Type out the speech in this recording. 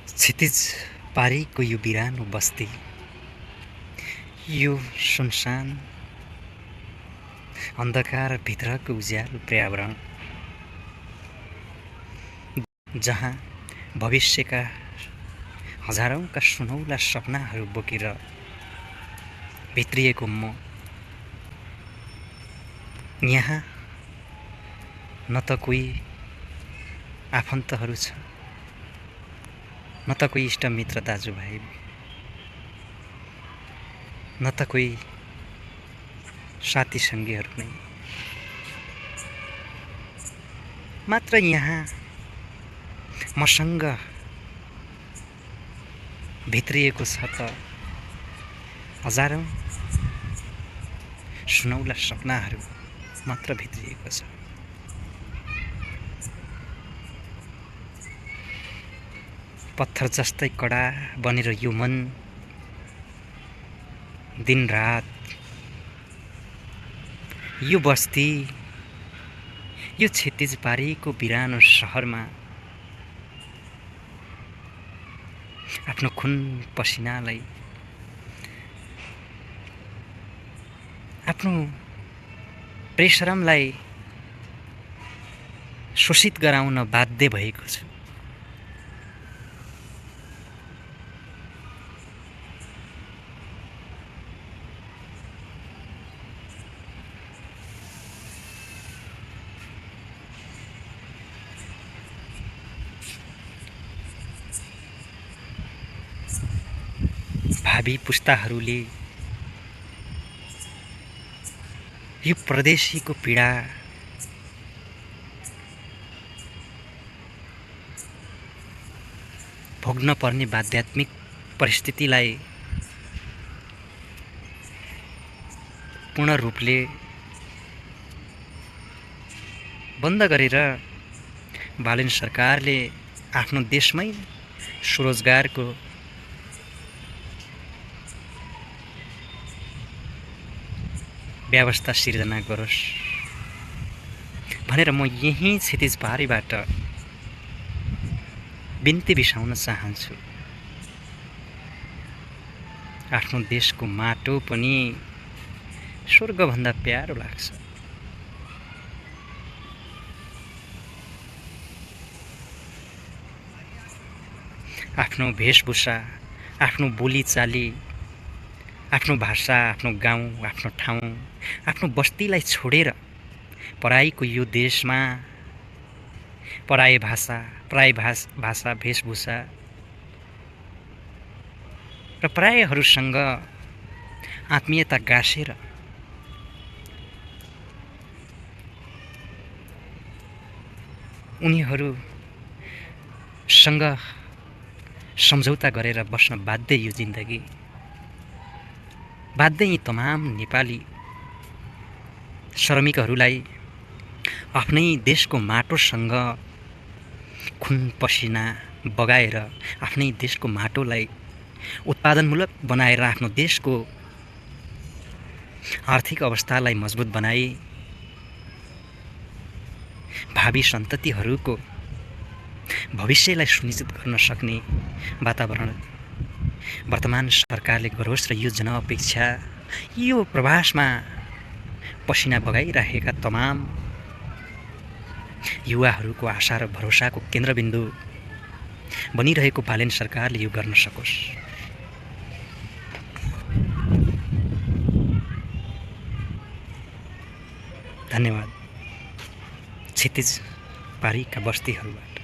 क्षितिज पारीको यो बिरानो बस्ती, यो सुनसान अन्धकार भित्रको उज्यालो पर्यावरण, जहाँ भविष्यका हजारौंका सुनौला सपनाहरू बोकेर भित्रिएको म, यहाँ न त कोही आफन्तहरू छ, न त कोही इष्टमित्र दाजुभाइ, न त कोही साथी सङ्गीहरू नै, मात्र यहाँ मसँग भित्रिएको छ त हजारौं सुनौला सपनाहरू मात्र भित्रिएको छ। पत्थर जस्तै कडा बनेर यो मन दिन रात यो बस्ती, यो क्षितिज पारीको बिरानो सहरमा आफ्नो खुन पसिनालाई, आफ्नो परिश्रमलाई शोषित गराउन बाध्य भएको छु। भावी पुस्ताहरूले यो परदेशीको पीडा भोग्न पर्ने बाध्यात्मिक परिस्थितिलाई पूर्ण रूपले बन्द गरेर बालेन सरकारले आफ्नो देशमै स्वरोजगारको व्यवस्था सिर्जना गरोस् भनेर म यही क्षितिज पारीबाट बिन्ती बिसाउन चाहन्छु। आफ्नो देशको माटो पनि स्वर्गभन्दा प्यारो लाग्छ। आफ्नो वेशभूषा, आफ्नो बोलीचाली, आफ्नो भाषा, आफ्नो गाउँ, आफ्नो ठाउँ, आफ्नो बस्तीलाई छोडेर पराईको यो देशमा पराई भाषा, वेशभूषा र पराईहरूसँग आत्मीयता गाँसेर उनीहरूसँग सम्झौता गरेर बस्न बाध्य यो जिन्दगी, बाध्य यी तमाम नेपाली श्रमिकहरूलाई आफ्नै देशको माटोसँग खुन पसिना बगाएर आफ्नै देशको माटोलाई उत्पादनमूलक बनाएर आफ्नो देशको आर्थिक अवस्थालाई मजबुत बनाई भावी सन्ततिहरूको भविष्यलाई सुनिश्चित गर्न सक्ने वातावरण वर्तमान सरकारले गरोस् र यो जनअपेक्षा, यो प्रवासमा पसिना बगाइरहेका तमाम युवाहरूको आशा र भरोसाको केन्द्रबिन्दु बनिरहेको बालेन सरकारले यो गर्न सकोस्। धन्यवाद। क्षितिज पारीका बस्तीहरूमा